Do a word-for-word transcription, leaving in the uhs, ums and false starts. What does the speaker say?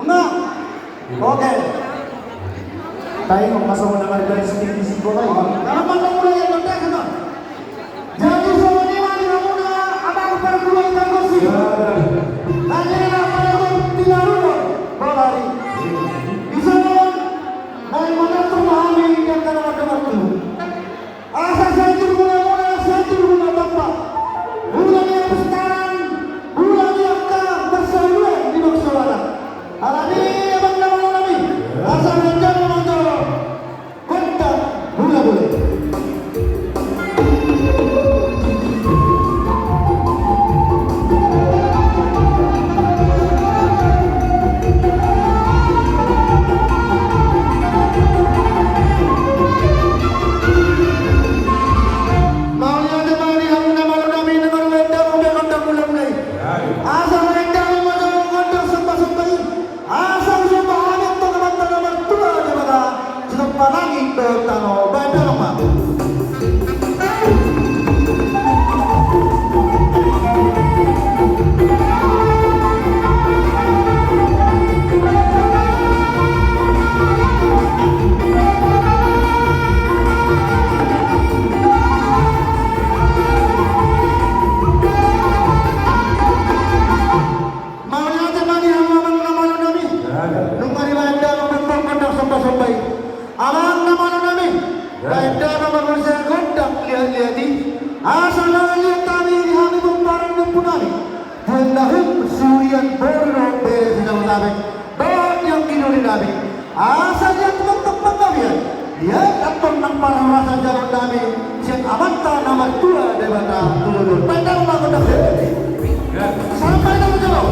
Nah, oke. Taingot ma songon na marga di sini di Singkona, ya. Karena mana mulai yang gede, kan? Jadi, songon i ma di hamuna, abang perguruan tanggosi. Nanti ada perguruan di Naruto, Bolari. Di sana, dari mana tuh hami yang kena macam-macam. Asa sahat ni hamuna, sahat ni hamuna, Bapak. Mula ni Apustaran, mula ni angka marsaluan di bangso Batak. Alani, abang na malo nami. Asa sahat ni hamuna, gondang mula-mula. Mauliate ma di hamuna malo nami, na marhite gondang mula-mula i. Asa marende ma jolo gondang somba-somba i. Asa husomba hami tu Amanta na martua Debata, sitompa langit dohot tano, bahen damang ma. Mauliate ma di hamu amang na malo nami. Nunga dibahen damang gondang somba-somba i. Amang na malo nami. Bahen damang ma gondang liat-liat i. Asa na liat hami di hami pomparan ni ompu nami. Di na hum surian boru dohot bere sijalo tabe. Dohot di anggi doli nami. Asa liat tongon panggabean. Liat antong nang parhorasan jaloon nami sian Amanta na martua Debata tu joloan on. Bahen damang ma gondang liat-liat i. Sampai na jolo.